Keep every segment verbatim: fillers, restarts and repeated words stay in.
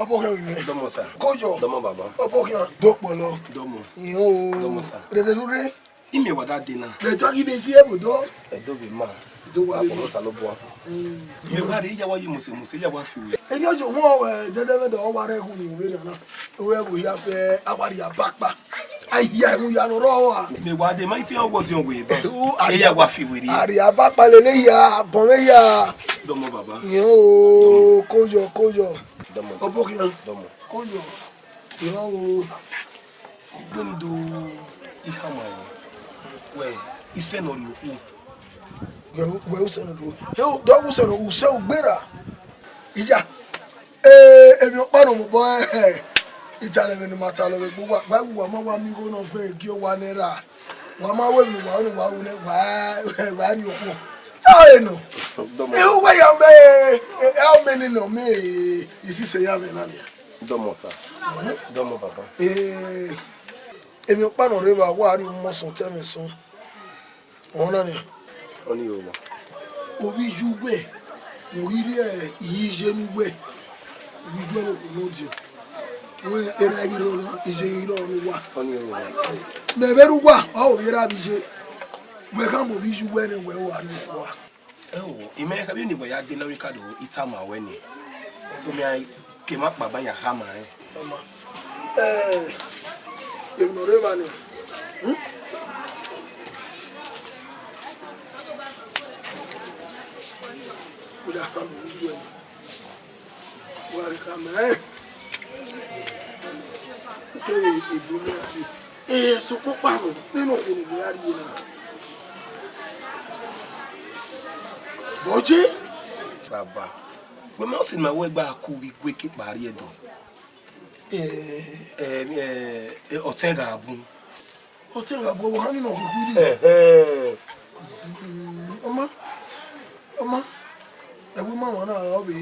Ọbokhian vbe mwẹ. Dọmọ sir. Koyọ. Dọmọ baba. Ọbokhian. Dokpọlọ. Dọmọ. Iyan o. Dọmọ sir. Rere nu rre. Imẹ wa da dee na. Vbe dọ ghi vbe yi ẹvbo dọ. Ẹdo vbe ma. Ẹdo wa vbe ma. Osanobua. Mm. Mẹ wa rre, ya wa yi muse muse, ya wa fi wẹ. Eni ọ yo wọn, eh, dẹdẹ vbe dọ, ọ wa rre hu ni vbe nana. Owẹ vbe ya fẹ, a wa rhie abakpa. A hia ẹmwẹ ya nọ rrọọ a. Mẹ wa dee, ma i te ọghuọdiọn wẹ ba. U, a rhie, ya wa fi wẹ rhie. A rhie abakpa lele ya, bọnmwẹ ya. Dọmọ baba. Iyan o, koyọ, koyọ. Dọmọ. Ọbokhian. Dọmọ. Koyọ. Iran o. Gbenu do ikhama rẹ. Wẹ, isẹ ne ọ rhie okhuo. Wẹ, wẹ usẹ ne ọ rhie. He, dọ usẹ ne usẹ ugbera. Iya. Eh, emwi ọkpa ne ọ mobọ, eh, eh. Italẹ vbene ima talọ vbe egbe uwa, wa, wa ma wa miẹn igho nọ vẹ gie owa nẹ ra. Wa ma wẹ emwi ne uwa ru ne uwa ru nẹ, wa, wa rhie okhuo. Ẹ nọ. Dọmọ. Eh, uwa ya mẹ, eh, eh, how many nọ mẹ, eh, isisẹ ya mwẹ na nia? Dọmọ sir. Dọmọ baba. Eh, emwi ọkpa ne ọ rre evba, wa rhie ọmọ sọn otọ ẹmwẹ sọn. Ọna nia. Ọni o wa. Ovbi iye uwẹ, ne ọ ghi rhie iye ne uwẹ, ovbi iye uwẹ ne okhuo ne ọ diọn. Wẹ erha ghi rrọọ na, iye ghi rrọọ ne uwa. Ọni o wa. Mẹ vbe rre uwa, ọ ho vbe erha vbe iye. Wẹ khama ovbi iye uwẹ nẹ, wẹ ho gha rrie okhuo. Ẹo, imẹ kha vbene wẹ ya dee na, vbe ka do itama ruẹ ni. So mẹ a ke ma kpa ban ya khama rẹn. Ọma. Eh, emwi ne ọ rre evba ni. Hmm? Uda khama ovbi iye uwẹ ni. Wa rhie khama ẹn. Te ebo mẹ a rre. Eh, sokpan ọkpa nọ, vbene okhuo ne uwẹ a rrie na. Bọje. Baba, wẹ ma sẹ ne ima wẹ gba ku vbe igue ke kpa rrie Ẹdo. Eh. Eh, eh, eh, ọtẹn gha bun. Ọtẹn gha bun, ọvbokhan ni nọ khuikhui rri. Ẹhẹn. Mm, ọma, ọma, ẹvbo ima wan na ọ vbe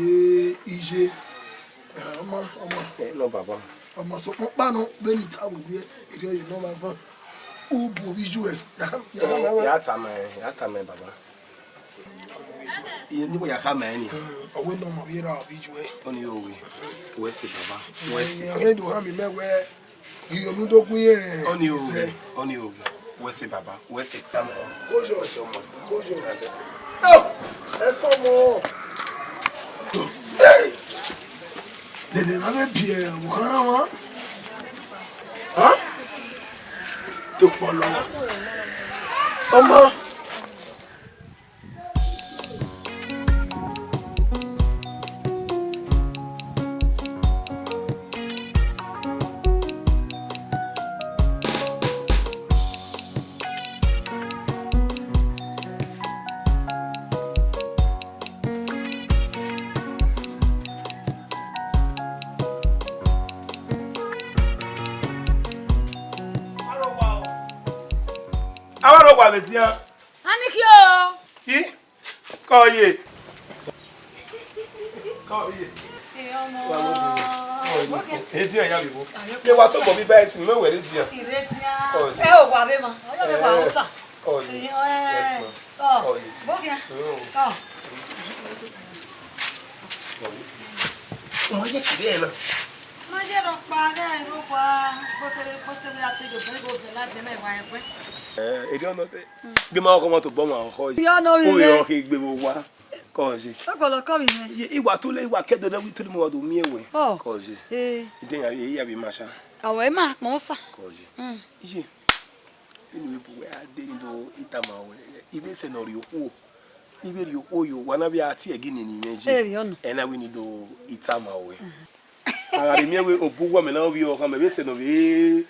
iye. Eh, ọma, ọma. Eh, nọ baba. Ọma, sokpan ọkpa nọ, vbene I tama ruẹ, erriọ ye nọ vbe avan. U bu ovbi iye uẹ, ya, ya, ya, ya tama ẹn, ya tama ẹn, baba. Iye ne uwẹ ya khama ẹn nia. Mm, ọ wẹ ne ọmọ vbe ra ovbi iye uẹ. Ọni o we. Wẹ sẹ, baba. Wẹ sẹ. Eh, ọ rhe do khama mẹ wẹ, iye ne u do gu irẹn. Ọni o we. Ọni o we. Wẹ sẹ, baba. Wẹ sẹ. Kojo, kojo. Oh, ẹ sọ mọ. Hey! Dede ma vbe biẹ ọvbokhan na mwa. Ha? Dokpọlọ. Ọma. Avbe ọrọwa vbe edian. Anikio. I? Kọ ye. Kọ ye. Ẹ ọmọ. Wa wo bi. Edian ya bi bo. Ye wa so bo bi ba esi, mẹ wẹ edian. Iredian. Kọ ye. Ẹ o wa re ma. Ọyọ mẹ wa ota. Kọ ye. Ẹ. Yes, ma. Kọ. Kọ ye. Bo kian. Yo. Kọ ye. Ọmọ ye kiri ẹ na. Ma ye rhọkpa, ghẹ rhọkpa, gbotere gbotere a te ye obọ igho vẹ ladian na, wa ẹguẹ. Eh, edian nọ te. Gbe ma ọkọ ma tobọ ma ọkọ yi. Edian nọ vbe. O ye ọkọ igbe vbe owa. Kọ ye. Ọkọlọ kọ vbe mwẹ. Ye, iwa tule, iwa ke do de wi tule mo wa do miẹn wẹ. Ọ. Kọ ye. Eh. Ide ya, ya bi ma sha. Awẹ ma kpọn sa. Kọ ye. Mm. Ye. Inu ibu wẹ a de ni do itama wẹ. Ibe sẹ ne ọ rhie okhuo. Ibe rhie okhuo yo, wa na vbe a tie gini ni mwẹ ye. Eri ọnọ. Ẹ na wẹ ni do itama wẹ. A gha rhe miẹn wẹ obọ uwa mẹ na ovbi ọkhan mẹ vbe sẹ ne ọ vbe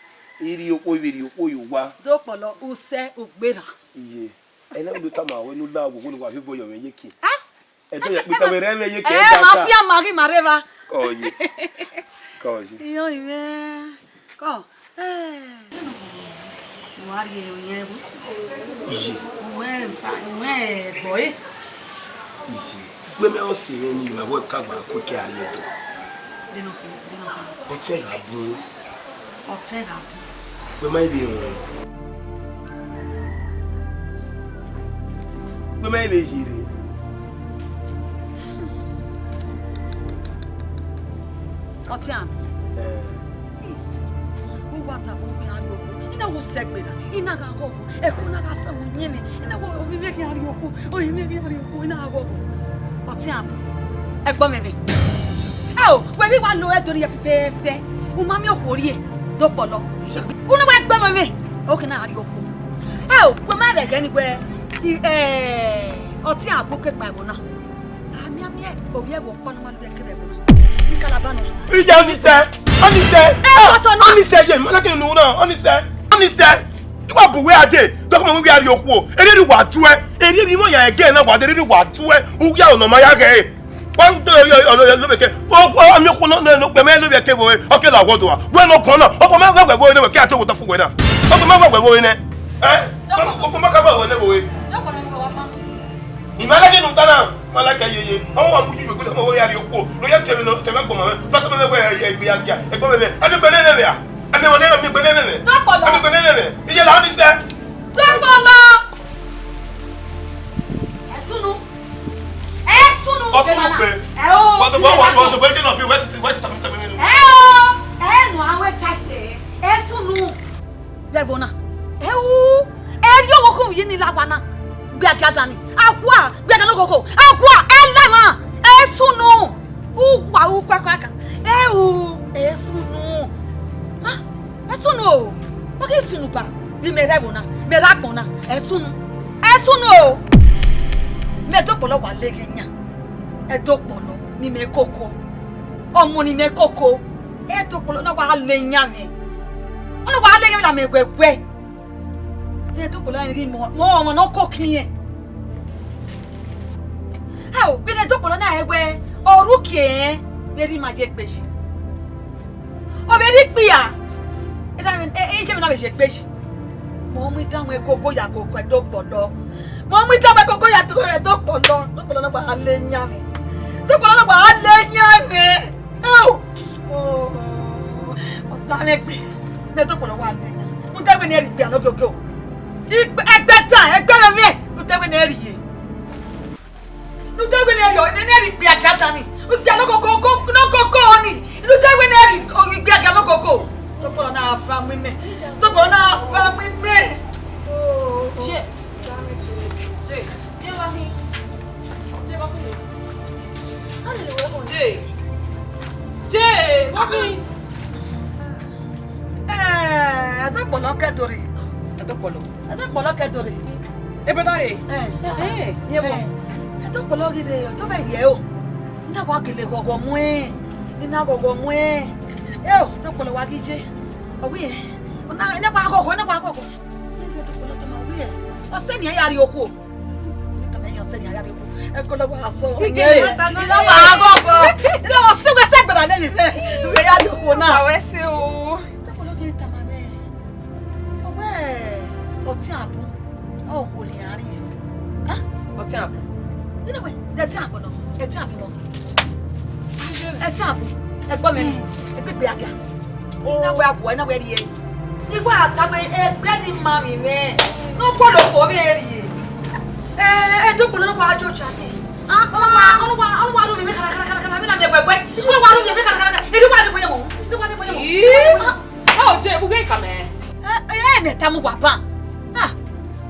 rhie okhuo, ibe rhie okhuo yo uwa. Dokpọlọ usẹ ugbera. Iye. Ẹ na wẹ ni do tama wẹ ne u la ogbogbo ne uwa fi obọ yọ mwẹ ye kie. Ah? Ẹdẹ ya kpita wẹ rẹ mwẹ ye kie. Eh, da ma ta. Fi ama ghi ma rre evba. Kọ ye. Kọ ye. Iyọn ivẹ. Kọ. Eh. Wa rhie oyan ẹvbo. Iye. Uwẹ fa, uwẹ ẹgbọ e. Iye. Mẹmẹ ọ sẹ mwẹ ni ma wẹ ka gba ko ke a rrie Ẹdo. Deno ti, deno ti. Ọtẹn gha bun. Ọtẹn gha bun. Wẹ ma i vbe ruẹn. Wẹ ma i vbe yi rre. Ọtian. Eh. Uwa ta vbe okhuo iran rrie okhuo. I na wo sẹ gberra, I na gha ghọghọ, ẹko na gha sẹ vbe uyinmwẹ. I na wo ovbi mwẹ khian rrie okhuo, ovbi mwẹ khian rrie okhuo, I na gha ghọghọ. Ọtian. Ẹgbọn mwẹ mwẹ. Ẹ o, wẹ ghi wa lo ẹdẹ ne fẹfẹfẹ. U ma miẹn okhuo rrie, do kpọlọ. Unu wa ẹgbọn mwẹ mwẹ. Okhuo na gha rrie okhuo. Ẹ o, wẹ ma vbe ẹghẹ ni wẹ, i, ẹ, Ọtian bu ke kpa ẹvbo na. Amiamia, ovbi ẹvbo ọkpa ne ọ ma lu ẹkẹ vbe ẹvbo na. Ni kalaba nọ. Ija, ọni sẹ, ọni sẹ, ẹ, ọtọ nọ. Ọni sẹ, ye, ma lẹkẹ unu na, ọni sẹ, ọni sẹ. I wa bu uwẹ a dee, dọkọ ma wẹ a rrie okhuo, erriọ ne uwa tuẹ, erriọ ne imọ ya ẹgẹ na wa dee, erriọ ne uwa tuẹ, uya ọnọ ma ya ghẹ. Wa do erriọ, ọnọ ya lo vbe ẹkẹ, o, o, ami okhuo nọ, nọ, nọ, gbe mẹ lo vbe ẹkẹ vbe, ọ ke la wọ do a. Wẹ nọ guan na, ọ ma wẹ wẹ vbe ne wẹ ke a te wo tọ fu wẹ na. Ọ ma wẹ wẹ vbe nẹ. Ẹ? Ọ ma ka ba wẹ nẹ vbe. I ma lẹkẹ ne u ta na, ma lẹkẹ yeye. Ọ wa mu yi vbe gbe tama wẹ ya rrie okhuo. Lo ya tẹmwẹ nọ, tẹmwẹ agbọn ma mwẹ. Ba tama mwẹ wẹ ya egbe ya gia. Ẹgbọn mwẹ mwẹ. Ẹ mi gbe nẹ mwẹ a. Ẹ mi wọ nẹ, ẹ mi gbe nẹ mwẹ. Dọkpọlọ. Ẹ mi gbe nẹ mwẹ. Iye la ni sẹ. Dọkpọlọ. Ẹ sunu. Ẹ sunu. Ọ sunu gbe. Ẹ o. Wa do, wa, wa, wa do, wa je nọ bi, wa ti, wa ti tama, tama mi. Ẹ o. Ẹ nọ, a wẹ ta sẹ. Ẹ sunu. Vbe ẹvbo na. Ẹ u, ẹ rhie ọvbokhan ye ni la owa na. Gbe agia dani. Akua, gbe agia nokoko. Akua, ẹ la emwa. Ẹ sunu. Uwa, u kpẹkọ ẹkan. Ẹ u, ẹ sunu. Ah, ẹ sunu o. Wa ghi sunu ba. Vbe mẹ rre ẹvbo na, mẹ rre agbọn na. Ẹ sunu. Ẹ sunu o. Mẹ Dọkpọlọ wa leghe yan. Ẹ Dọkpọlọ ni mẹ koko. Ọmọ ni mẹ koko. Ẹ Dọkpọlọ na wa le yan mwẹ. Ọ na wa le yan mwẹ la mẹ wẹwẹ. Vbene Dọkpọlọ na ghi mọ, mọ ọmọ ne ọ koko irẹn. Ao, vbene Dọkpọlọ na rẹn wẹẹ, ọ rre uki ẹnrẹn, vbe erha ima ye egbe yi. Ọ vbe rre ikpia, erha mwẹ, e, e, iye mwẹ na vbe ye egbe yi. Mẹ ọ mu idan mwẹ koko ya koko Dọkpọlọ. Mẹ ọ mu idan mwẹ koko ya koko Dọkpọlọ. Dọkpọlọ na gba le yan mwẹ. Dọkpọlọ na gba le yan mwẹ. Ao! Oh, ọ ta mwẹ gbe. Mẹ Dọkpọlọ wa le yan. Rhunmwuda wẹ ne ẹ rhie ikpia nọ giogio. Ikpe-, ẹgbẹe ta, ẹgbẹe mwẹ mwẹ. Rhunmwuda wẹ ne ẹ rhie. Rhunmwuda wẹ ne ẹ rhie, ne ẹ rhie ikpia gia dani. Ikpia nokoko, ko-, nokoko ni. Rhunmwuda wẹ ne ẹ rhie, o, ikpia gia nokoko. Dọkpọlọ na fa mu imẹ. Dọkpọlọ na fa mu imẹ. Oh. Jay. Jay. Jay, wa hin. Jay, wa hin. Jay. Jay, wa hin. Eh, Dọkpọlọ ke do rre. Dọkpọlọ. Dọkpọlọ ke do rre. E brother re? Eh. Eh, ye bo. Eh, Dọkpọlọ ghi rre, ọ do vbe rhie o. I na wa gele ghọghọ muẹn. I na ghọghọ muẹn. Eh, Dọkpọlọ wa ghi ye. Ọ wẹ, ọ na, I na wa ghọghọ, I na wa ghọghọ. Dọkpọlọ tama wẹ, ọ sẹ ne iran ya rrie okhuo. Ọ tama iran sẹ ne iran ya rrie okhuo. Ẹko lọ wa sọ. Ike, I na wa ghọghọ. I na wa sẹ wẹ sẹ gbẹdẹ nẹ vbe. Wẹ ya rrie okhuo na. Sa wẹ sẹ o. Dọkpọlọ ghi tama mwẹ. Ọ wẹ, Ọtian bun, ọ wo ne iran rrie. Ah? Ọtian bun. Ine wẹ, Ẹtian bun nọ, Ẹtian bun nọ. Ẹtian bun, ẹgbọn mwẹ, egbegbe agia. I na wẹ a guẹ, I na wẹ rhie. I wa ta wẹ egbe ni ma mwẹ mwẹ. Ne ọ guọlọ okhuo vbe rhie. Eh, Dọkpọlọ ne ọ wa jo cha ni. Ah, ọ wa, ọ wa, ọ wa ru mwẹ kara, kara, kara, kara, mi na miẹn wẹwẹ. Ọ wa ru mwẹ kara, kara, kara. Iri wa de boye mo. Iri wa de boye mo. Ii. Ah, ọ je, u wẹ ka mẹ. Eh, eh, eh, mẹ ta mu wa ban. Ah,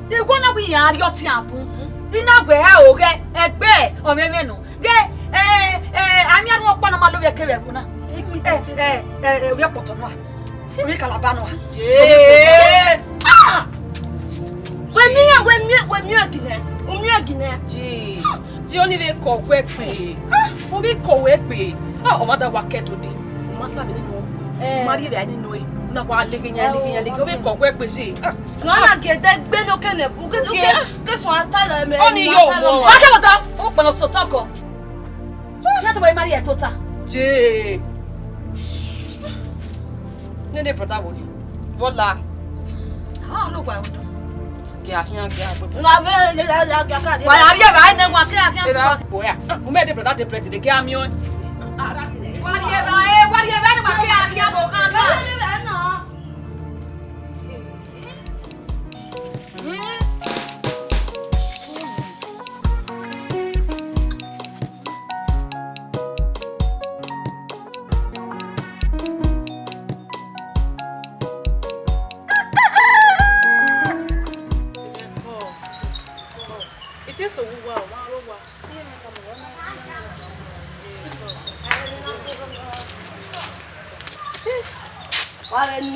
igho na wi ya rhie Ọtian bun. I na wẹ a o ghẹ, egbe, ọ mwẹ mwẹ nọ. Ghẹ, eh, eh, a miẹn ru ọkpa ne ọ ma lo vbe ẹkẹ vbe ẹvbo na. Eh, eh, eh, eh, ovbi ọkpọtọ nua. Ovbi kalaba nua. Jee. Ah! Wẹ miẹn, wẹ miẹn, wẹ miẹn ginẹ. U miẹn ginẹ. Jee. Jee, ọni vbe kọ wẹ gbe. Ah! Ovbi kọ wẹ gbe. Ah, ọ ma da wa kẹ dode. U ma sa vbe nene ọ wẹ. Eh. U ma rhie vbe a nene ọe. Na wa leghe yan, leghe yan, leghe. Ovbi kọ wẹ gbe jee. Ah! Nọ na gẹdẹ gbe ne okẹnẹ. Uke, uke, ke suẹn ta lẹ mẹ. Ọni yo wọ. Wa kẹ lọta. Ọ kpẹlọ sotọ kọ. Iran tobọ ima rhie tota. Jee. Nene brother wo ni? Vbọ la? Ah, no gba odo. Gẹ ahian, gẹ agbe. Na be, ya, ya, ya, ya, ya. Wa ya rhie vbe a nẹ wa ke ahian. Era bo ya. U mẹ de brother de bread de gẹ amiọn. Wa rhie vbe a, wa rhie vbe a nẹ wa ke ahian bo khan na.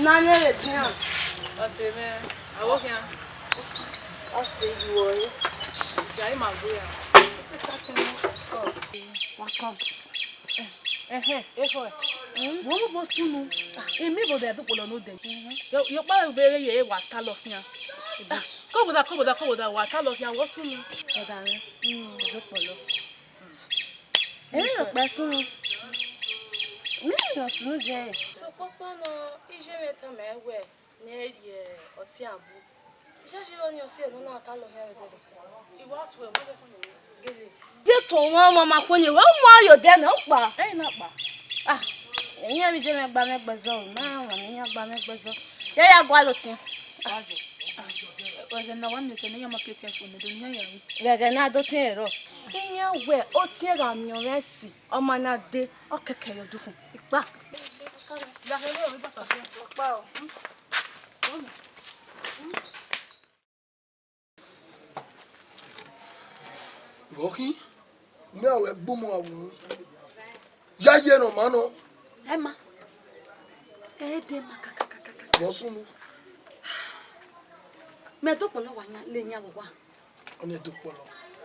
Na ne vbe dian. Ọse mwẹ, a vbe khian. Ọse yuọ re. Ja ima gbe ya. Wa kọ. Ẹhẹn, ekhọe. Wẹ ọmọ sunu. Emi vbe odẹ dukpọlọ ne odẹ. Yo, yo kpa vbe ye wa talọ khian. Kọbọda, kọbọda, kọbọda, wa talọ khian, wẹ sunu. Ọda mwẹ. Dukpọlọ. Emwi ne okpia sunu. Emwi ne ọ sunu jẹ. Sokpan nọ, iye mwẹ tama ẹn wẹẹ, ne ẹ rhie ọtiẹn abu. Iyayi ọnii ọ si ẹre ne ọ na talọ khian vbe ẹdẹdẹ. I wa tuẹ, wẹ vbe khuẹnnẹ gele. De to wọn ọmọ ma khuẹnnẹ wẹ, u mu ọre odẹ nẹ, u kpa. Ẹi na kpa. Ah, emwi vbe iye mwẹ gba mwẹ gbẹzọ o, ma wan ne iran gba mwẹ gbẹzọ. Ya ya gualọ otiẹn. Ẹghẹ ne a wa miẹn otọ ne iran ma ke otiẹn fo ne do ne iran ya ru. Vbe ẹghẹ ne a do otiẹn rrọọ. Iran wẹ otiẹn gha miẹn ọmwa ẹse, ọ ma na dee, ọ kẹkẹ ye odukhun. Ikpa. Vbe ọ khin, mẹ a wẹ gbe umọ a wu. Ya ye ne ọ ma nọ. Ẹ ma. Ẹ dee ma kakakakaka. Vbe ọ sunu? Mẹ dọkpọlọ wa yan, le yan vbe owa. Ọnii dọkpọlọ.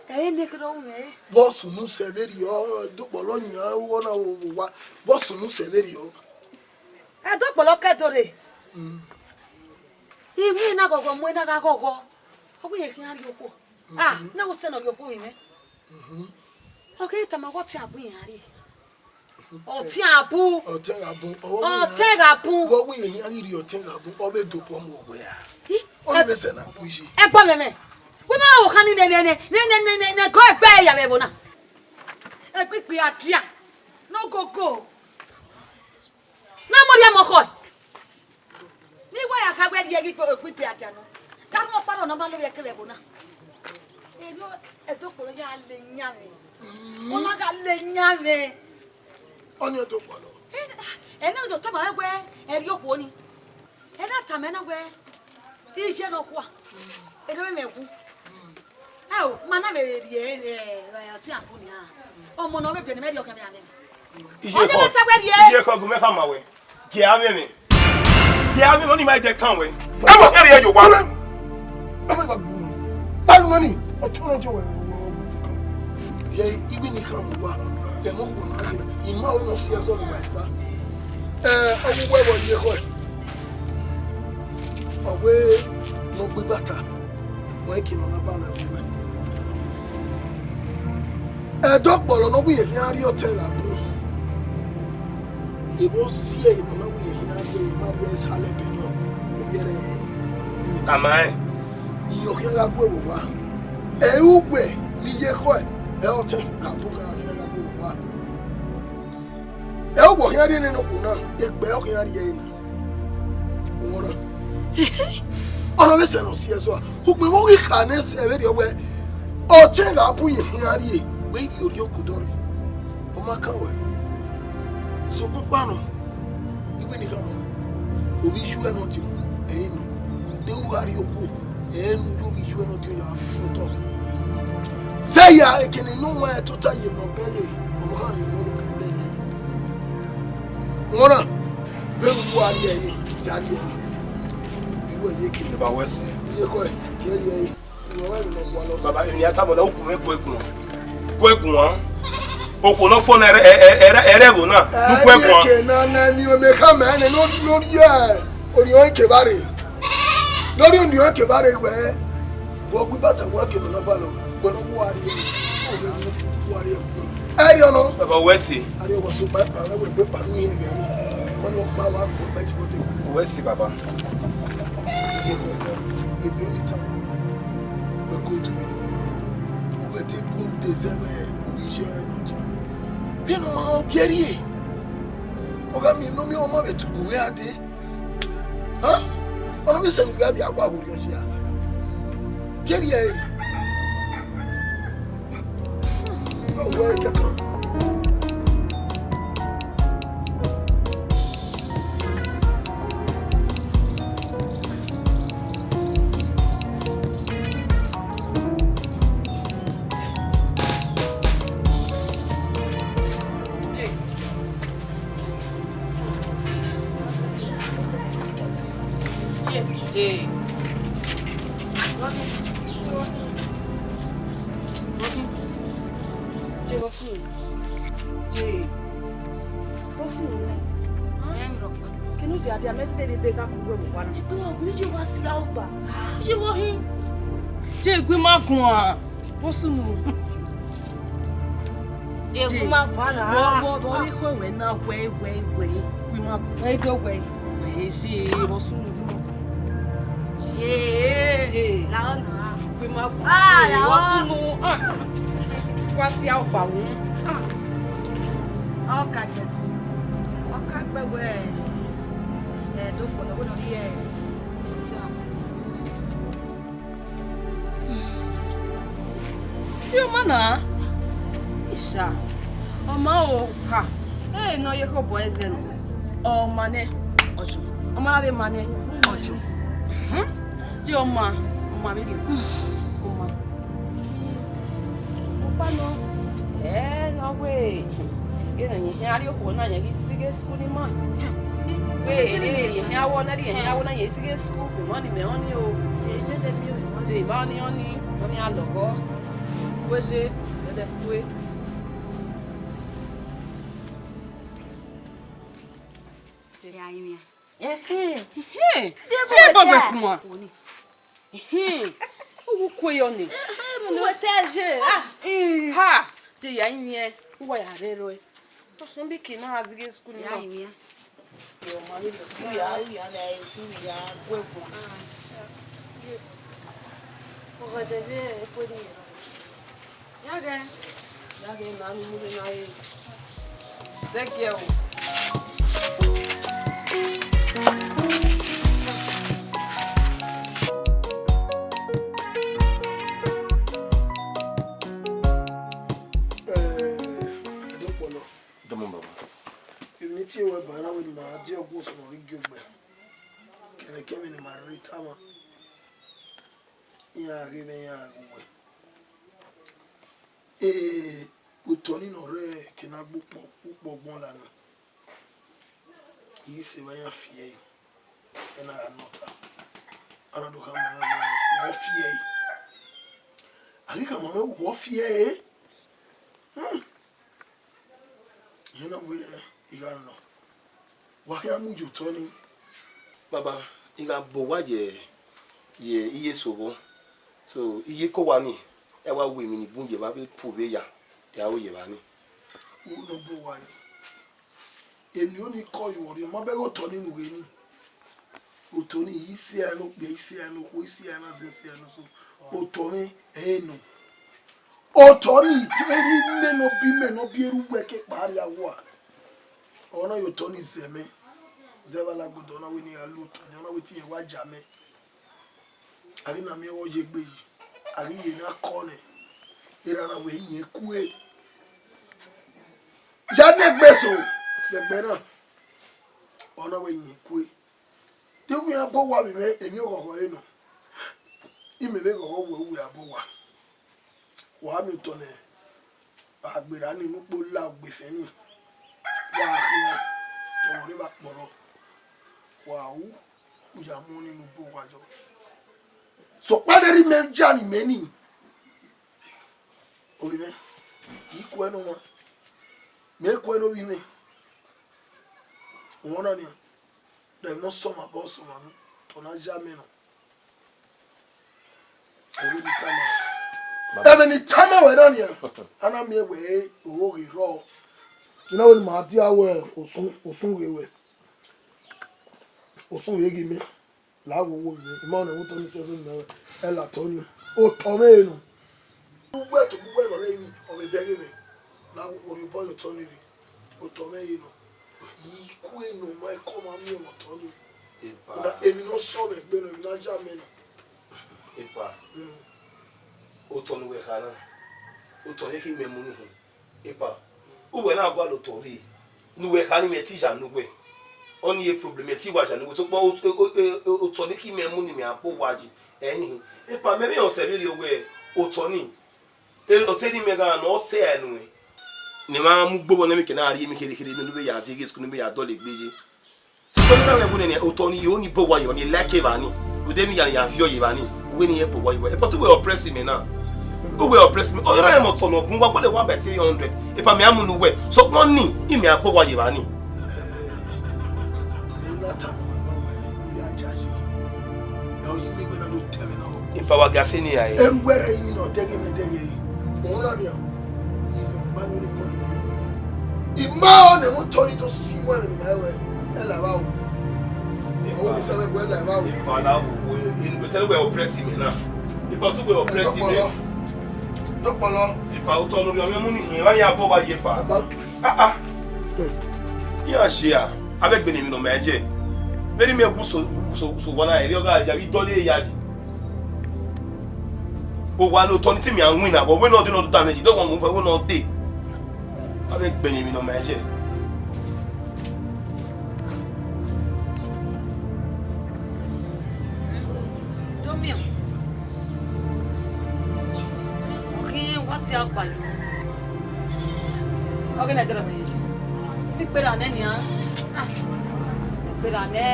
Ẹ i ne kherhe ọ mwẹ. Vbe ọ sunu sẹ vberriọ, dọkpọlọ yan, ọ na vbe owa. Vbe ọ sunu sẹ vberriọ. Ẹ dọkpọlọ kẹ do rre. Mm. Imwi na ghọghọ, mu na gha ghọghọ. Ọ wẹ irẹn khian rhie okhuo. Ah, na wẹ sẹ ne ọ rhie okhuo vbe mwẹ. Mhm. Ọ keghi tama wẹ ọtiẹn abu iran rhie. Ọtiẹn abu. Ọtiẹn gha bun. Ọtiẹn gha bun. Vbe ọ wẹ irẹn khian ghi rhie ọtiẹn gha bun, ọ vbe dobo ọmọ wẹ a. Ih, ọ vbe sẹ na ku yi. Ẹgbọn mwẹ mwẹ. Wẹ ma ho khan ni nẹ, nẹ, nẹ, gọ ẹgbẹ ya vbe ẹvbo na. Ẹgbigbi agia. Ne ogogo. Ne ọ mọ rhie ọmọ khọe. Ne I wa ya kha wẹ rhie ghi gbe, gbe, gbe agia nọ. Ka rhie ọkpa rọ ne ọ ma lo vbe ẹkẹvbe ẹvbo na. Erriọ, ẹdọkpọlọ ya le yan mwẹ. Ọ ma gha le yan mwẹ. Ọnii ẹdọkpọlọ. Ẹ, ẹ na do tama wẹ, ẹ rhie okhuo ni. Ẹ na tama ẹn na wẹ, iye nọ khua. Erriọ mwẹ wu. Ẹ o, ma na vbe rhie, ẹ, ẹ, ọtiẹn abu nia. Ọmọ ne ọ vbe biẹ ne mẹ rhie ọkhan mwẹ amẹ. Iye kọ, iye kọ gu mẹ khama wẹ. Gie amẹ mwẹ. Gie amẹ mwẹ, ọnii ma dẹ kan wẹ. Ẹ wọ kẹrẹ ye owa. Ẹ wọ gba gu. Ba lu ni, ọ tọn ọjọ wẹ. Ye igbe ni khama wa. Ẹ mọ khuo na gena. I ma wẹ ne ọ si ẹzọ vbe uwa eva. Ẹ, ọ wu wẹ vbe ọ ye khọe. Ọ wẹ ne ọ gbe ibata. Wẹ ke ne ọ na ba lẹ vbe uwẹ. Ẹdọkpọlọ ne ọ wẹ irẹn khian rhie ọtiẹn gha bun. Ivbi ọ si ẹre ne ọ na wẹ irẹn khian rhie, ma rhie ẹsalẹ ẹbẹre nọ, ovbi ẹre. Tama ẹn. Irẹn khian gha gu ẹre vbe owa. Ẹ i uwẹ ne iye khọe, ẹ ọtiẹn gha bun khian gha gu ẹre vbe owa. Ẹ, ọ khian rhie nene okhuo na, egbe ọ khian rhie ẹre na. Ọmọ na. Ọ na vbe sẹ ne ọ si ẹzọ a. Ugbẹn vbe ọ ghi kha nẹ sẹ vberriọ wẹ, ọtiẹn gha bun irẹn khian rhie, wẹ i rhie orhiọn ke odọ rre. Ọ ma kan wẹ. Sokpan ọkpa nọ, igbe ni khama wẹ. Ovbi iye uẹ ne ọ tie, ẹ i nọ. De u gha rhie okhuo, ẹ i nu ye ovbi iye uẹ ne ọ tie ya fi fun otọ. Sẹ ya, ekene ne ọ wan tota ye ne ọ bẹghe, ọ gha ye ọmọ ne ọ gha bẹghe. Ọmọ na, vbe u wa rhie ẹre, ya rhie ẹre. Iwẹ ye ke. Eba wẹ sẹ. Iye kọe, ye rhie ẹre. Baba, emwi a tama na, u gu mwẹ gu ẹguan. Gu ẹguan. Okhuo ne ọ fo na, ẹrẹ, ẹrẹ, ẹrẹ, ẹrẹ ẹvbo na, ne u gu ẹguan. Ẹ, ke na, na, ni ome khama ẹnẹ, ne ọ, ne ọ rhie orhiọn kevbe arre. Ne ọ rhie orhiọn kevbe arre wẹ, wẹ gu ibata wẹ ke ne ọ na ba lọ, wẹ ne ọ wa rhie, ọ vbe mu, wa rhie. Ẹ rhie ọnọ. Baba, wẹ sẹ. Arhie wẹ so kpa, kpa, wẹ wẹ gbe kpa nu yẹn gẹ. Wẹ ne ọ kpa wa, wẹ gbe ti wẹ te. Wẹ sẹ, baba. Èmi ò ní tàn wọ́n. Wẹ kó dúró. Wẹ ti kú de zẹvẹ, wẹ yẹ ẹ lọ́jọ́. Bí ẹnu máa ń kẹrí ẹ̀. Ọ̀gá mi, inú mi ọmọ rẹ̀ tún kò wẹ́ adé. Hàn? Ọ̀nà mi sẹ́nu gbé àbí àgbà wò rí ọ̀yà. Kẹrí ẹ̀. Ọ̀wẹ́ kẹta. Je vbọ sunu. Je vbọ sunu nẹ. Kinu je adia mẹ si de vbe ebe gha ku wẹ vbe owa na. Egbe wa gu je wa sia ogba. Je vbọ hin. Je gu ima guan. Vbọ sunu. Je gu ima guan na. Vbọ, vbọ, vbọ, ikhuo wẹ na wẹ, wẹ, wẹ. Gu ima guan. Ẹ do wẹ. Wẹ, je, vbọ sunu gu ima guan. Ye. Je. La ọna. Gu ima guan. Ah, la ọ. Vbọ sunu. Ah. Wa sia ogba wu. Ah. Ọ ka jẹ. Ọ ka gbe wẹ. Ẹ, do kpọlọ, wẹ nọ rhie, ẹ, tie ọmọ. Tie ọmọ na. Isa, ọmọ o, ha. Ẹ, nọ ye khobọ ẹzẹ nọ. Ọmọ nẹ, ọjọ. Ọmọ na vbe ma nẹ, ọjọ. Hmm? Tie ọmọ, ọmọ vbe rrie. Ọmọ. Ọkpa nọ, ẹ, nọ wẹ, ghe ne yẹn hian rrie okhuo na, yẹn ghi zighe school ni ma. Wẹ, ẹ, yẹn hian wọ na, yẹn hian wọ na, yẹn zighe school, emwa ni mẹ ọnii o. Deba ọnii, ọnii, ọnii a lọghọ. Kue se, sẹdẹ kue. Ya yin mẹ. Ẹhẹn. Ẹhẹn. Tie bọbọ kuma. Ehe, uwu kue yọ ni. Uwu te je. Ah, ha, je ya imiẹn, uwa ya rre rọe. Mbiki na gha zighe school ni. Ya imiẹn. Yo, ma ni lo, tu ya, ya na, tu ya, kue kue. Ọghẹdẹ vbe ekue ni. Ya ghẹ. Ya ghẹ na ni mu na ye. Take care o. Eh, Ẹdokpọlọ. Dọmọ baba. Emwi ne I tie ruẹ ba na wẹ ne ima die ọguọsọ ne ọ rre igiọgbẹ. Kẹmwẹkẹmwẹ ne ima rre tama. Iran ghe mwẹ, iran ghe uwẹ. Eh, otọ ni ne ọ rre ke ne a gbe ukpọ, ukpọ gbọn la na. I sẹ evba iran fi ẹre, ẹna gha nọ ọta. A na do khama na wẹ, wẹ ọ fi ẹre. A ghi khama mwẹ wẹ ọ fi ẹre. Hmm. Iran na wẹ, I gha nọ. Wa khian mu ye otọ ni. Baba, I gha bọ owa ye, ye iye eso vbọ. So, iye ke owa ni, ẹ wa ru emwi ni bun ye evba vbe pu vbe ya, ya ru ye evba ni. Wo ne ọ bọ owa ye. Emwi oni kọ ye ọre, ọ ma bẹghe otọ ni ne u ghe ni. Otọ ni, isi ẹre ne okpia, isi ẹre ne okhuo, isi ẹre ne azẹn, isi ẹre ne oso. Otọ mwẹ, ẹ i nọ. Otọ ni, te erha imẹ ne ọ biẹ imẹ ne ọ biẹ erha uwẹ ke kpa rria owa. Ọ na ye otọ ni zẹ mẹ, zẹ vbe alagbodo, ọ na wẹ ne I gha lu otọ ni, ọ na wẹ te irẹn wa ja mẹ. A ghi na miẹn ọghe ọ ye egbe yi, a ghi ye ne a kọ nẹ, erha na wẹ irẹn kue. Ya ne egbe eso vbe ẹgbẹ na, ọ na wẹ irẹn kue. Deghẹ iran bọ owa vbe mwẹ, emwi ọghọghọ ẹre nọ. Imẹ vbe ghọghọ wẹ uwẹ a bọ owa. Wa miẹn otọ nẹ, a gberra ni ne ukpo la ogbe efẹn ni. Wa khian, tọmọ rre vbe akpọlọ. Wa ru, u ya mu ni ne u bọ owa yọ. Sokpan ne erha imẹ ja ne imẹ ni. Ovbi mwẹ, I kue ne ọmwa, mẹ kue ne ovbi mwẹ. Uhunmwu na nian, ne emwi ne ọ sọmwa ba ọ sọmwa nu, te ọ na ya mẹ nọ. Ẹmwẹ ne I tama ruẹ. Ẹmwẹ ne I tama ruẹ na nian, a na miẹn wẹ ọghe rrọọ. I na wẹ ne ima dia wẹ osun, osun ghe wẹ. Osun ghe ghe mẹ. La wo wo ye, ima ọnii, otọ ni sẹsẹ mẹ, ẹ la otọ ni. Otọ mwẹ nọ. Ugbẹ to ugbẹ nọ rẹ emwi, ọ vbe bẹghe mwẹ. La wo wo rhie obọ ye otọ ni rre. Otọ mwẹ ye nọ. I kue nọ, ma ẹko ma miẹn mwẹ otọ ni. Epa. Emwi ne ọ sọ mwẹ gbe nọ, emwi ne a ya mẹ nọ. Epa. Mm. Otọ ne uwẹ kha na, otọ ne khin mẹ mu ni hin. Epa, uwẹ na gualọ otọ rre, ne uwẹ kha ne imẹ te ya ne uwẹ. Ọnii ye problem, imẹ te wa ya ne uwẹ. Sokpan o-, o-, o-, o-, otọ ne khin mẹ mu ne imẹ a kpo owa yi. Ẹhẹn. Epa, mẹ vbe rẹn ọsẹ vberriọ wẹ otọ ni, e, otọ ni mẹ gha nọ, ọ sẹ ẹre nuẹn. Ne ma mu gbe obọ ne emwi ke na rhie emwi kherhe kherhe ne u vbe ya zighi school, ne u vbe ya dọlegbe ye. Sokpan ne u na mwẹ ẹwu nene, otọ ni, ọ ni bọ owa ye evba ni, like evba ni. Rhunmwuda emwi hia ne I ya viọ ye evba ni. Wẹ ne irẹn kpe owa ye evba. Epa, te uwẹ oppress mẹ na. Uwẹ oppress mẹ. Ọ rẹn mẹ otọ ne ọ gun wa, wẹ lẹ one by three hundred. Epa, mẹ a mu ne uwẹ. Sokpan ọnii, imẹ a kpe owa ye evba nii. Ena tama uwa ban wẹ, u ya yayi. Ẹ, ọ yi mẹ wẹ na do tẹ mwẹ na. Epa, wa ga sẹ ne I ra re. Erhuvbe rre iyinna ọ dẹghe mẹ dẹghe. Ọmọ na nian. Iyinna ọkpa ne ọ ni kọ. I ma ọ ne ẹmwẹ otọ ni do si mu ẹmwẹ ne ima wẹ. Ẹ la evba o. Ọmọ ni sẹ vbe ẹguẹ, ẹ la evba o. Epa, na wo, wo, inu tẹlẹ wẹ oppress mẹ na. Epa, te uwẹ oppress mẹ. Dọkpọlọ. Dọkpọlọ. Epa, otọ ne ovbi mwẹ mu ni hin, emwa ni a gu owa ye, Epa. Ọmọ. Ah, ah. Iran share, avbe egbe ne emwi ne ọ ma ẹjẹ. Vbene imẹ gu so, gu so, gu so owa na, erriọ gha ya vbe idọleghe ya yi. Owa ne otọ ni te imian winna, vbe wẹ ne ọ dee ne ọ do ta mwẹ yi, dọmwẹ mu vbe wẹ ne ọ dee. Avbe egbe ne emwi ne ọ ma ẹjẹ. Domian, ọ khin wa si agba yo. Ọ ghi na dẹrẹ mwẹ ye. Te I kpera nẹ nian. Ah, I kpera nẹ.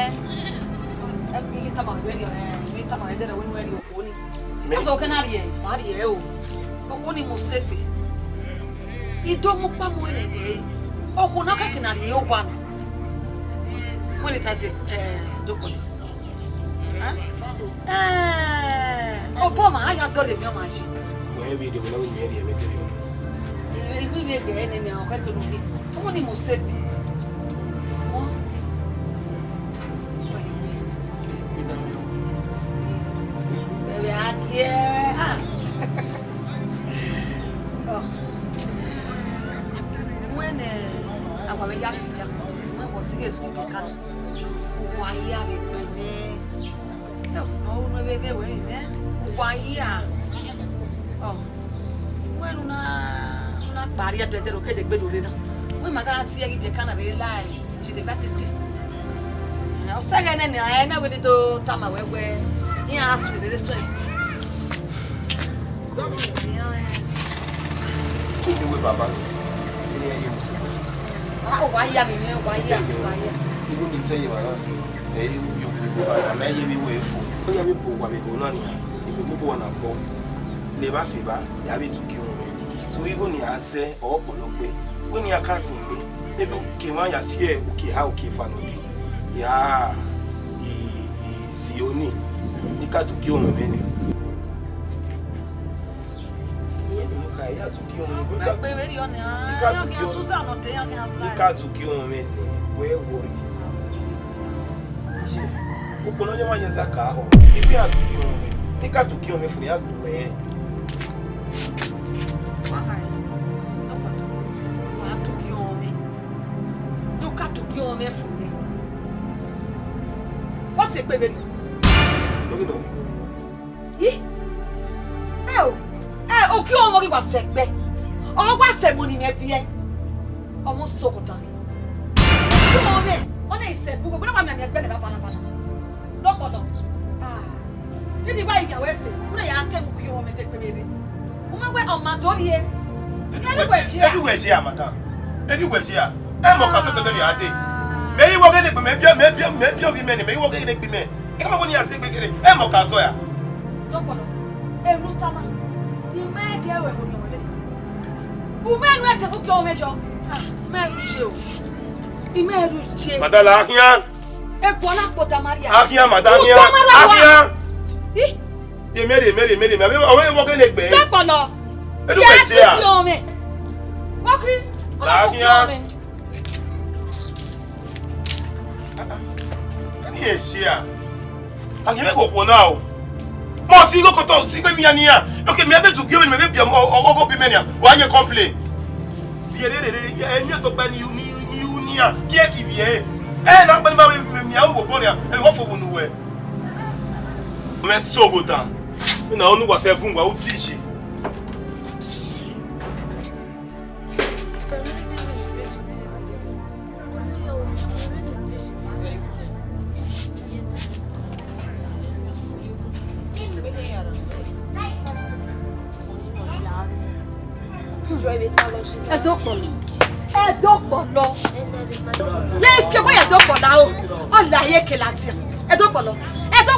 Ẹ ghi tama wẹ rhie, ẹ, I tama wẹ dẹrẹ wẹ ne uwẹ rhie okhuo ni. Mẹ- Azọ kẹ na rhie, ma rhie o. Okhuo ni mu sẹ egbe. I do mu ukpa mu ẹre ghe. Okhuo na kẹkẹ na rhie owa na. Wẹ ne I ta zẹ, ẹ, Dọkpọlọ. Hẹn? Ẹẹn, obọ ọmwa, a ya dọlọ emwi ọmwa yi. Wẹ vbe de wẹ na wẹ mẹ rhie vbe dẹrẹ o. Ivbi vbe ghe nene ọ kẹkẹ ne u ghi. Ọmọ ni mu sẹ egbe. Ẹvbo a gie, ah. Ọ. Wẹ ne a wa vbe ya fi ja, wẹ wọ sighe school vbe Kano. Uwa hia vbe kpẹ mẹ. Ẹ, ọ, ne ọ ru ne vbe vbe wẹ mẹ. Uwa hia. Ọ. Wẹ ne u na, u na kpa rrie ẹdẹdẹ ro ke de gbe do rre na. Wẹ ma gha si ẹre vbe Kano rre la ẹ. University. Ọ sẹghẹ nene, ẹ na wẹ ne do tama wẹ wẹ, iran a sue rere so ẹse. Inu wẹ baba, ene ya ye mose mose. Ah, wa ya mi, wa ya, wa ya. Igu ni sẹ ye wa na. Ẹ, igu bi ogu igu ba na, mẹ ye bi wẹ fo. Ọ ya bi bu wa bi go na nia. Igu ni bu wa na bọ. Le ba se ba, ya bi tu ki o. So igu ni a sẹ, ọ kpọlọ gbe. Wẹ ne iran ka zin egbe, maybe uki emwa ya si uki eha uki efa nọ dee. Ya, I, I si oni, ne I ka tu gie ọmwẹ mwẹ nẹ. Iran ni mu kha, I ya tu gie ọmwẹ, I ka tu, I ka tu gie ọmwẹ, I ka tu gie ọmwẹ mwẹ nẹ, wẹ worry. Ukpo ne ọ yẹ ọmwa yẹn zẹ ka họ, I ghi a tu gie ọmwẹ, I ka tu gie ọmwẹ fo ne I ya gu wẹ. Wa kha ẹn, wa tu gie ọmwẹ, ne u ka tu gie ọmwẹ fo nẹ. Wa sẹ egbe vberriọ. Yi, ẹ o, ẹ, uki ọmwẹ ghi wa sẹ egbe, ọ wa sẹ emọ ne imẹ biẹ, ọmọ soghodan. Uki ọmwẹ, ọ na i sẹ egbe, uwẹ na wa mianmian egbe nẹ banabana. Dọkpọlọ. Ah. Vbene I wa rinmwian ruẹ sẹ, u na ya ta ẹmwẹ uki ọmwẹ te kpere rre. U ma wẹ ọ ma do rrie. Eni uwẹ je a, madam. Eni uwẹ je a. Ẹ mọ ka sẹ tẹtẹ rhie a dee. Mẹ i wọ ghe ne egbe mẹ biẹ, mẹ biẹ, mẹ biẹ ovbi mẹ nẹ, mẹ i wọ ghe ne egbe mẹ. Ẹ ka ma wẹ ne I ya sẹ egbe kherhe. Ẹ mọ ka zọ ya. Dọkpọlọ. Enu tama. I ma ẹdẹ ruẹ vbe orhiọn wẹ vbe. U ma enu ẹdẹ vbe uki ọmwẹ yọ. Ah, I ma ru ye o. I ma ru ye. Madam, la khian. Eguọ na kpo da Maria. A khian, madam, a khian. A khian. Ih. Ye mẹ rhie, mẹ rhie, mẹ rhie, mẹ rhie. Ọ vbe wọ ghe ne egbe. Dọkpọlọ. Enu ke se a? Ọmwẹ. Wọ khin. La khian. Eni e se a? A ghi vbe ghe okhuo na o. Mọ si igho kotọ si gbe miẹn nian. Oke, mẹ vbe tu gie ovbi mẹ, vbe biẹ ọmọ, ọ, ọ, ọ, bi mẹ nian. Wa ye complain. Viẹ rere, rere, ẹ miẹn otọ gba ni, ni, ni u nian. Kie ki viẹ. Ẹ na gba ni ma vbe miẹn u wo bọ nian. Ẹ wọ fo wo nu wẹ. Mẹ soghodan. Na onu wa sẹ vun wa u ti si. Ẹdọkpọlọ. Ẹdọkpọlọ. Ye fi ọbọ ya ẹdọkpọlọ o. Ọla ye kela tian. Ẹdọkpọlọ. Ẹdọ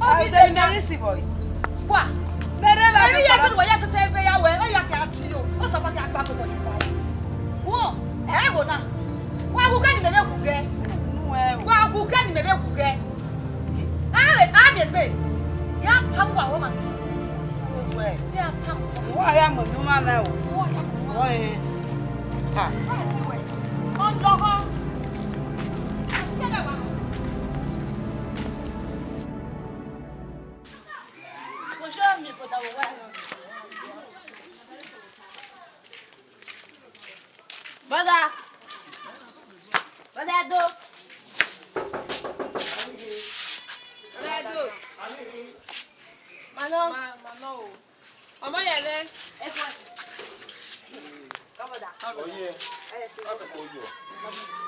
Ọ ghi de mẹ ghi si bọ. Wa. Mẹ rre vbe Ẹre ya fẹrẹ wẹ ya fẹfẹ vbe ya wẹ, ọ ya kẹ a ti yo. Ọ sọ ma kẹ a gba koko yi wa. Wo, ẹ wo na. Wa wu kẹ ni mẹ vbe wu gẹ. Nu ẹ o. Wa wu kẹ ni mẹ vbe wu gẹ. A vbe, a vbe gbe. Ya ta mu wa wo ma. Ewe. Ya ta mu. Wa ya mu du ma mẹ o. Wa ya mu. Wo e. Ha. Wa ti wẹ. Ọ lọghọ. Brother. Brother Edo. Brother Edo. Ma nọ. Ma, ma nọ o. Ọmọ yẹn nẹ. Come, brother. Oye. Oye.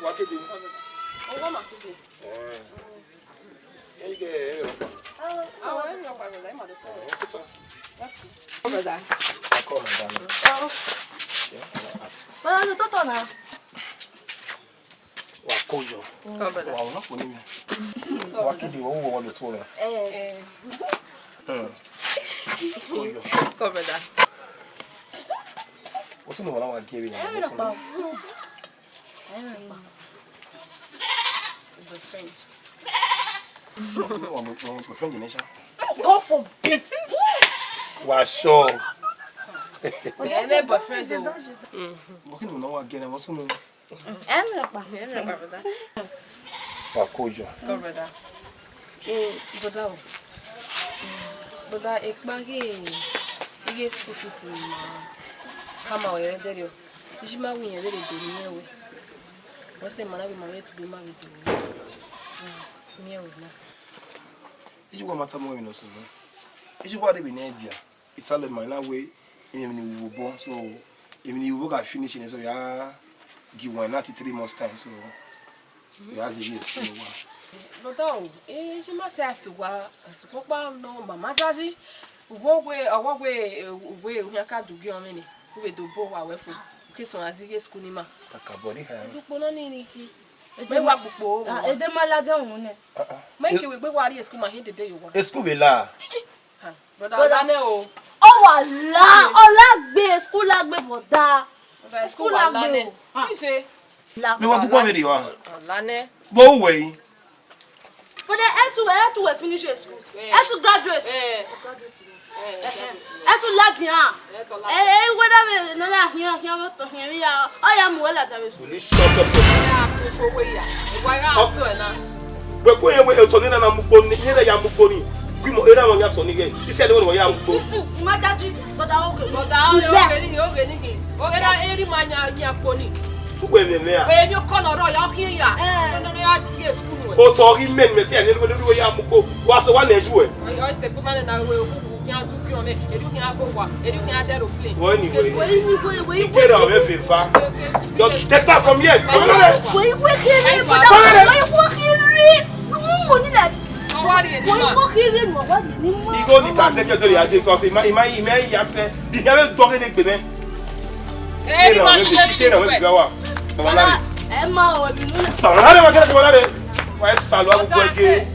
Wa kede. Owó ma kede. Eh. Ẹ gẹ ẹ rọ pa. Àwọn ẹ rọ pa, brother, ẹ ma dẹ sọ. Ẹ, ó tó. Come, brother. Ẹ kọ́ ọ̀nà ìdáná. Ọ. Brother, ọdún tó tọ̀ náà. Wa kó yọ. Come, brother. Wa ọ̀nà kò ní mi. Wa kéde, wa wúwo wa lò tó rẹ. Ẹ. Hmm. Kó yọ. Come, brother. What's in the one I want to give you? Ẹ rọ pa. Boyfriend. Boyfriend ni sha. God forbid. Wa sure. Ẹnẹ boyfriend o. Wọ́n kí ni wọ́n wá gẹ́nẹ́ wọ́n súnmọ́. Ẹ mẹ ọkpa. Ẹ mẹ ọkpa, brother. Wa ko yọ. Come, brother. Eh, brother o. Brother, ekpa ghe, ighe school fees ni ma khama wẹ vbe ẹdẹrriọ. Iye ma wẹ irẹn vbe do miẹn wẹ. Wẹ sẹ ma na ghi ma vbe tugbe ma vbe do miẹn wẹ na. Iye wa ma tama wẹ emwi ne ọ sunu. Iye wa de vbe ne idea. Italọ ma na wẹ emwi ne I ru vbe obọ, so emwi ne I ru vbe obọ gha finish nẹ, so ya gi wẹ na till three months time, so ya zẹ yes, so wa. Brother o, eh, iye ma te a sẹ owa, a sẹ owa kpokpo nọ, ma ma yayi. Uwẹ wẹ, ọwọ wẹ, eh, wẹ u khian ka du gie ọmwẹ nẹ, u vbe do bọ owa wẹ fo. U ke suẹn a zẹ ighe school ni ma. Kakabọ ni ha. Dukpo nọ ni ni ki. Mẹ wa kpokpo o. Ah, ede ma ladian unu nẹ. Ah, ah. Mẹ ke wẹ egbe wa rrie school ma hin dede ye owa. E school vbe la. Ha, brother, brother, ọ la nẹ o. Ọ wa la, ọ la gbe, school la gbe, brother. Brother, school school wa la la gbe nẹ. O. Ah. Kí ṣe? La. Mi wa bu kọ mi rri wa. Ọ la nẹ. Bo wẹ yi. But then, ẹ tu, ẹ tu wẹ finish school. Eh. Ẹ tu graduate. Eh. Eh, eh, ẹ tu ladian. Ẹ tọ la. Eh, eh, wẹ da vbe nọ ya hian, hian vbe otọ hian vbe ya. Ọ ya mu wẹ ladian vbe school. Will you shut up your mouth? Ya, koko wẹ ya. Ẹ wa ra sọ ẹ na. Wẹ kue yẹn wẹ otọ ni na na mu kpo ni, ni na ya mu kpo ni. Gu imọ, erha mwẹ ya tọ ni ghẹ. Isi ẹdẹ wẹ ya mu kpo. Mm, mm, ima jaji, brother, oge. Brother, oge, oge ni, oge ni. Oge na eri ma nya, nya kpo ni. Uwẹ mẹ mẹ a. Eri ọkọ nọ rọ ya, ọ khian ya. Eh. Nọ, nọ, nọ, ya ti school wẹ. Otọ ghi mẹ ni mẹ si ẹdẹ wẹ ya mu kpo. Wa sẹ wa nẹ ju ẹ. Ọ, ọ sẹ kpo ma nẹ na wẹ, u, u khian du gie ọmwẹ, eri u khian bọ owa, eri u khian dẹ aeroplane. Wẹ ni wẹ. Wẹ, wẹ, wẹ, wẹ. Get out of here, Fafa. Just get out from here. Wẹ, wẹ, wẹ, wẹ, kere, brother, wẹ, wẹ, kere, small money like this. Wẹ, wẹ, kere, wẹ, wẹ, ni ma. Igho ni ka sẹ kẹdẹ ya de, 'cause ima, ima, ima ya sẹ. Di ya vbe dọghe ne gbe nẹ. Eh, ni ma sẹ. Get out of here, Fafa. Baba, ẹ ma o, ẹbi nu. Baba, wa kẹrẹ, baba. Wa salọ agogo ẹge.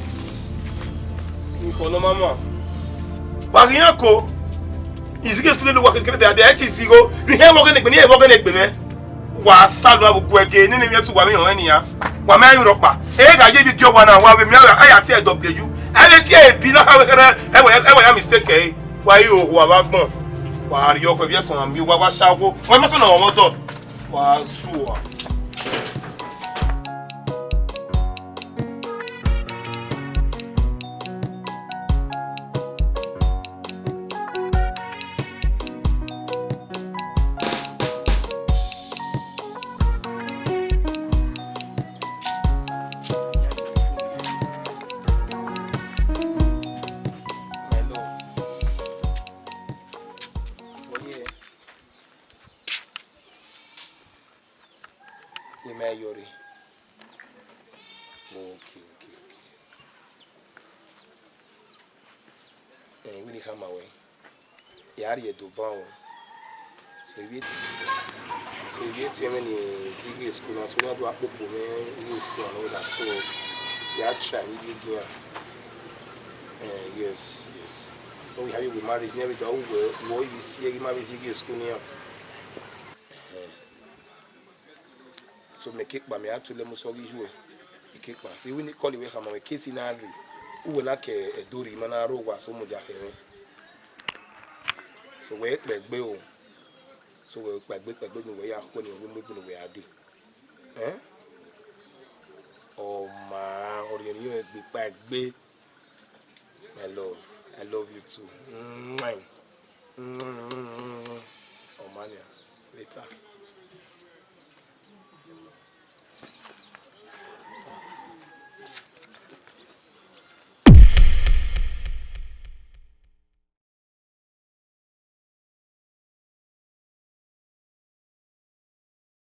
Nko nọ ma ma. Wa ghi yan ko. Izighi school lo wa kekere de, de, ẹ ti zigho. Ni hẹ wọghe ne egbe, ni hẹ wọghe ne egbe mwẹ. Wa salọ avbe uguẹ ge, nene mwẹ tu wa mwẹ họn nian. Wa ma emwi rhọkpa. E gha ye vbe igie owa na, wa vbe miẹn a ya tie W. Ẹ vbe tie ebi na kha wẹ kherhe, ẹ wẹ, ẹ wẹ ya mistake ẹre. Wa i ho, wa vbe agbọn. Wa rhie ọkhuẹ vbe ẹsọn na miẹn, wa, wa sha wo. Wa ma sẹ na ọmọ dọ. Wa zuọ. My love. For here. Wẹ ma yọ rre. Okay, okay, okay. Eh, wẹ ne I khama wẹ. Ya rhie do ban o. So, ivbi, so, ivbi etiẹn mwẹ ni zẹ ighe school na, so, na do akpokpo mwẹ ighe school and all that. So, ya try ni ivbi gian. Eh, yes, yes. When we have you with marriage, never do we, we even see you, ma zẹ ighe school ni. Eh. So mẹ ke kpa, mẹ a tu lẹ mu sọ ghi yu ẹ. I ke kpa. So wẹ ne I call wẹ khama wẹ ke si na rre. Uwẹ na ke Ẹdo rre, ima na rre owa, so mudia khẹ mwẹ. So wẹ kpẹ egbe o. So wẹ kpẹ egbe, kpẹ egbe ne uwẹ ya khuẹ ne uwẹ mu egbe ne uwẹ ya dee. Eh? Ọ ma, ọ rhiẹnrhiẹn egbe kpa egbe. My love, I love you too. Mwah. Mwah. Ọ ma nia, later.